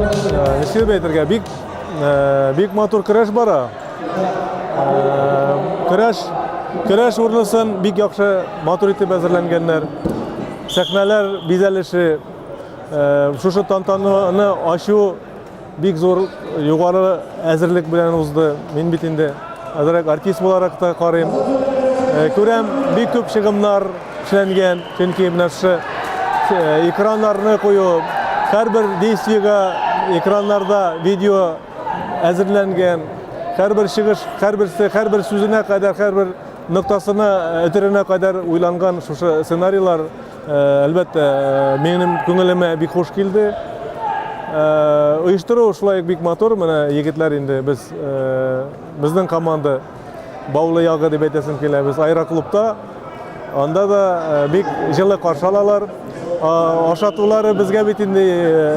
Ничек дип әйтергә, бик бик матур көрәш бара. Көрәш көрәш урынысын бик яхшы матур итеп әзерләнгәннәр. Сәхнәләр бизәлеше, шушы тантананы ачу бик зур югары әзерлек белән узды. Мин бит инде әзрәк артист буларак та карыйм. Күрәм, бик күп чыгымнар эшләнгән, чөнки менә шушы экраннарны кую, һәрбер действиегә экраннарда видео әзерләнгән, һәрбер чыгыш, һәрберсе, һәрбер сүзенә кадәр, һәрбер ноктасына, өтеренә кадәр уйланган шушы сценарийлар. Әлбәттә, минем күңелемә бик хуш килде. Оештыру шулай бик матур. Менә егетләр инде без безнең команда Баулы ягы дип әйтәсем килә. Без аэроклубта. Анда да бик җылы каршы алалар. Ашатулары безгә бит инде,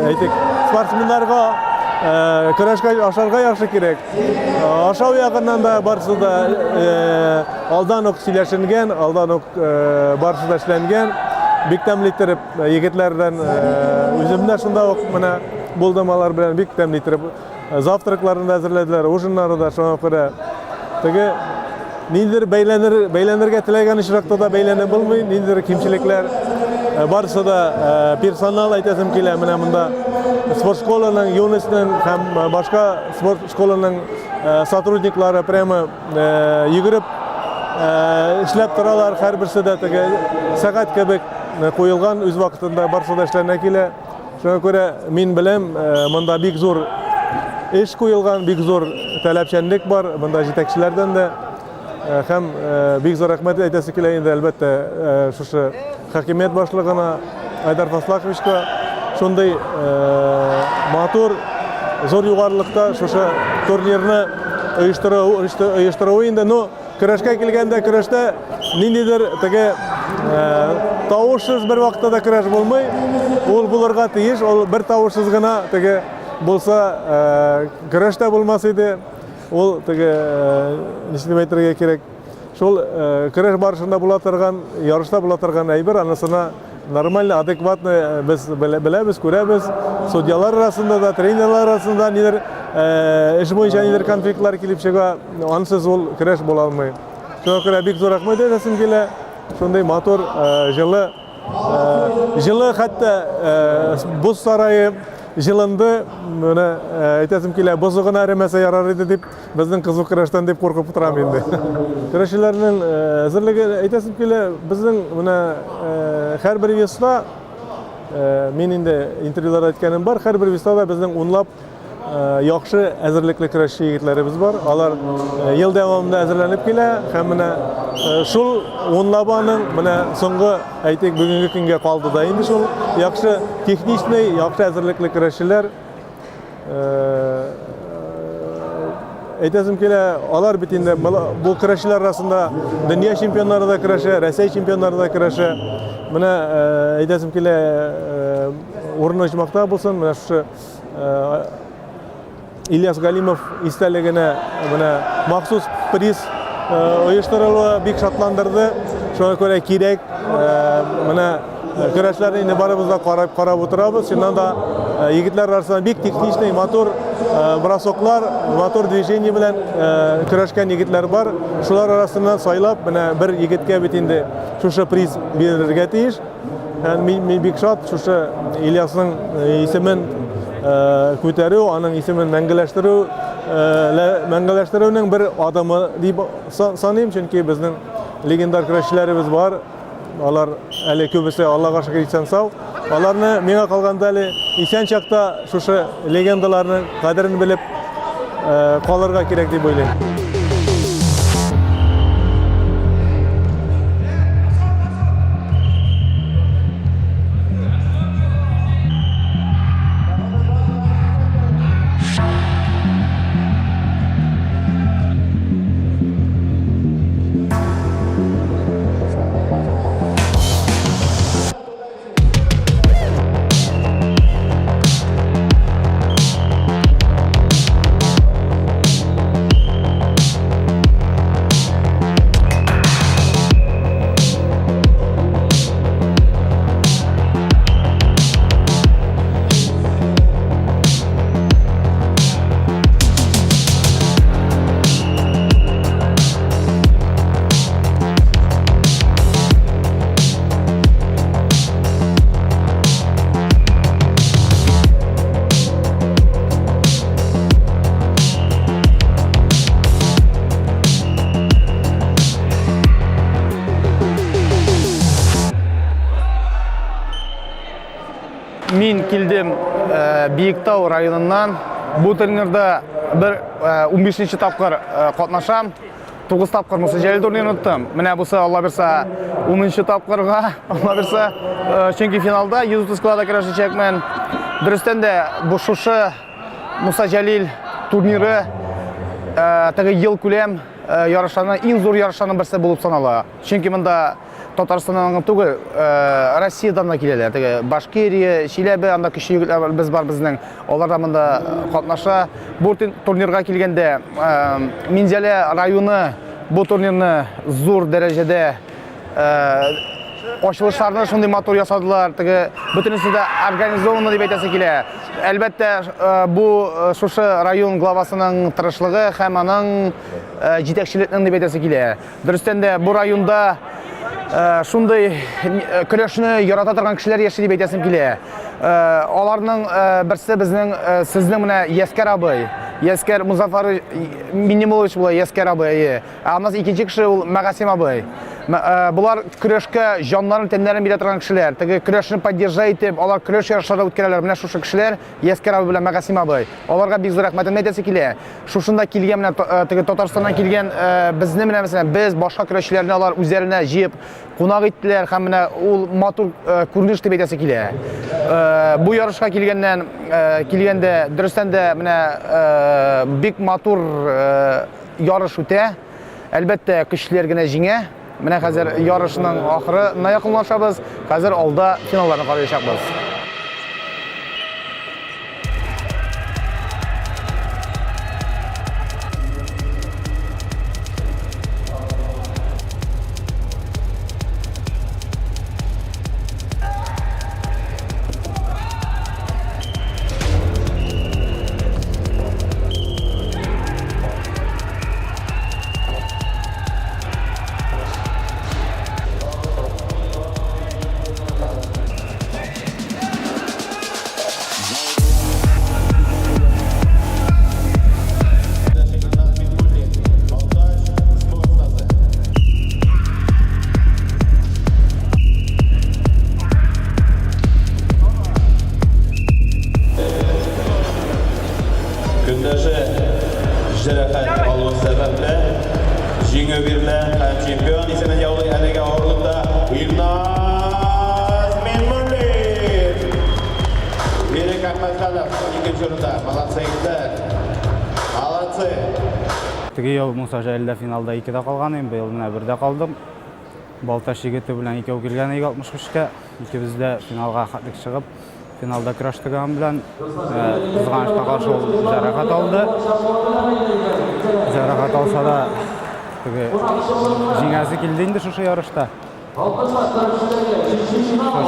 әйтик, спортсменнарга көрәшкә ашарга яхшы кирәк. Ашау ягыннан да барысы да алдан ук сөйләшенгән, алдан ук барысы да эшләнгән. Бик тәмле иттереп егетләрдән үзем дә шунда ук менә булдым алар белән бик тәмле иттереп завтракларын да әзерләделәр, ужиннары да шуңа күрә теге ниндидер бәйләнер, бәйләнергә теләгән очракта да бәйләнеп булмый, ниндидер кимчелекләр барысы да персонал әйтәсем килә менә монда спорт школаның, Юностьның һәм башка спорт школаның сотрудниклары прямо йөгереп эшләп торалар, һәрберсе дә теге сәгать кебек куелган, үз вакытында барысы да эшләнә килә. Шуңа күрә мин беләм, монда бик зур эш куелган, бик зур таләпчәнлек бар монда җитәкчеләрдән дә. Һәм бик зур рәхмәт әйтәсе килә инде, әлбәттә, шушы хакимият башлыгына Айдар Фаслаховичка шундый матур, зур югарылыкта шушы турнирны оештыру, оештыруы инде. Ну, көрәшкә килгәндә, көрәштә ниндидер теге тавышсыз бер вакытта да көрәш булмый. Ул булырга тиеш, ул бер тавышсыз гына теге булса, көрәш тә булмас иде. Ул теге, ничек дип әйтергә кирәк, шул көрәш барышында була торган, ярышта була торган әйбер, анысына нормально, адекватно без беләбез, күрәбез. Судьялар арасында да, тренерлар арасында нидер эш буенча нидер конфликтлар килеп чыга, ансыз ул көрәш була алмый. Шуңа күрә бик зур рәхмәт әйтәсем килә. Шундый матур, җылы, җылы хәтта боз сарае җылынды. Менә әйтәсем килә, бозы гына эремәсә ярар иде дип, безнең кызу көрәштән дип куркып утырам инде. Көрәшчеләрнең әзерлеге әйтәсем килә, безнең менә һәрбер веста, мин инде интервьюларда әйткәнем бар, һәрбер веста да безнең унлап яхшы әзерлекле көрәшче егетләребез бар. Алар ел дәвамында әзерләнеп килә һәм менә шул унлабы аның менә соңгы, әйтик, бүгенге көнгә калды да инде шул яхшы техничный, яхшы әзерлекле көрәшчеләр. Әйтәсем килә, алар бит инде бу көрәшчеләр арасында дөнья чемпионнары да көрәшә, Рәсәй чемпионнары да көрәшә. Менә әйтәсем килә, урыны оҗмахта булсын, менә шушы Ильяс Галимов истәлегенә менә махсус приз оештырылуы бик шатландырды. Шуңа күрә кирәк менә көрәшләрне инде барыбыз да карап карап утырабыз. Чыннан да егетләр арасында бик техничный, матур бросоклар, матур движение белән көрәшкән егетләр бар. Шулар арасыннан сайлап, менә бер егеткә бит инде шушы приз бирелергә тиеш. Һәм мин, мин бик шат шушы Ильясның исемен күтәрү, аның исемен мәңгеләштерү, мәңгеләштерүнең бер адымы дип саныйм, чөнки безнең легендар көрәшчеләребез бар. Алар әле күбесе Аллага шөкер исән сау. Аларны миңа калганда әле исән чакта шушы легендаларның кадерен белеп калырга кирәк дип уйлыйм. Үзем Биектау районыннан. Бу турнирда бер 15 тапкыр катнашам. 9 тапкыр Муса Җәлил турнирын оттым. Менә бусы Алла бирса 10 тапкырга, Алла бирса, чөнки финалда 130 килода көрәшәчәкмен. Дөрестән дә бу шушы Муса Җәлил турниры теге ел күләм ярышларның иң зур ярышларның берсе булып санала. Чөнки монда Татарстаннан гына түгел, Россиядән дә киләләр. Теге Башкирия, Чиләбе, анда көчле егетләр без бар безнең. Алар да монда катнаша. Бу турнирга килгәндә, Минзәлә районы бу турнирны зур дәрәҗәдә ачылышларны шундый матур ясадылар. Теге бөтенесе дә организованно дип әйтәсе килә. Әлбәттә, бу шушы район главасының тырышлыгы һәм аның җитәкчелекнең дип әйтәсе килә. Дөрестән дә, бу районда шундый көрәшне ярата торган кешеләр яши дип әйтәсем килә. Аларның берсе безнең сезнең менә Яскәр абый. Яскәр Музафар Миннемулович була Яскәр абый, әйе. Ә аннан икенче кеше ул Мәгасим абый. Болар көрәшкә җаннарын, тәннәрен бирә торган кешеләр. Теге көрәшне поддержать итеп, алар көрәш ярышлары үткәрәләр. Менә шушы кешеләр Яскәр абый белән Мәгасим абый. Аларга бик зур рәхмәтемне әйтәсе килә. Шушында килгән менә теге Татарстаннан килгән безне менә мәсәлән без башка көрәшчеләрне алар үзләренә җыеп кунак иттеләр һәм менә ул матур күренеш дип әйтәсе килә. Бу ярышка килгәннән килгәндә дөрестән дә менә бик матур ярыш үтә. Әлбәттә, көчлеләр генә җиңә. Менә хәзер ярышның ахырына якынлашабыз. Хәзер алда финалларны караячакбыз. Көндәше җәрәхәт алу сәбәпле, җиңү бирелә һәм чемпион исемен яулый әлеге авырлыкта Илназ Минмуллин. Ирек Әхмәтханов икенче урында. Молодцы, егетләр. Молодцы. Теге ел Муса Җәлилдә финалда икедә калган идем, быел менә бердә калдым. Балтач егете белән икәү килгән идек 65-кә. Икебез дә финалга хәтлек чыгып, финалда көрәштек аның белән. Кызганычка каршы ул җәрәхәт алды. Җәрәхәт алса да, теге җиңәсе килде инде шушы ярышта.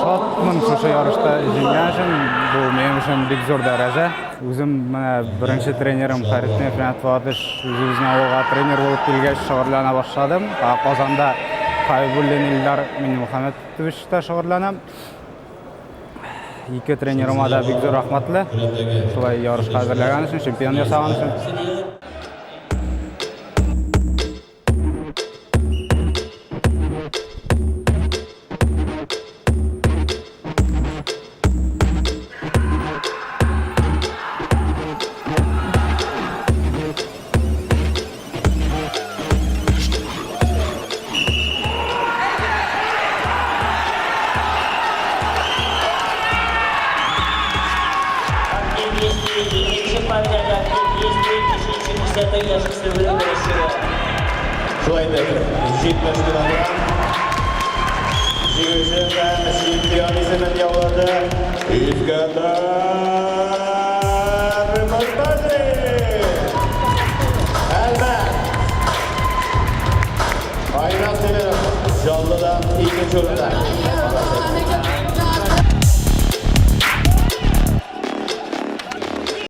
Шатмын шушы ярышта җиңгән өчен. Бу минем өчен бик зур дәрәҗә. Үзем менә беренче тренерым Фәритнев Ринат Фоатович үзебезнең авылга тренер булып килгәч шөгыльләнә башладым. Казанда Хәбибуллин Илдар Миннемөхәммәтовичта шөгыльләнәм. Ике тренерыма да бик зур рәхмәтле. Шулай ярышка әзерләгән өчен, чемпион ясаган өчен. Шулай итеп, 70 килограмм җиңүче һәм чемпион исемен яулады Искәндәр Мортазин. Әлмәт. Айназ Темиров Чаллыдан икенче урында.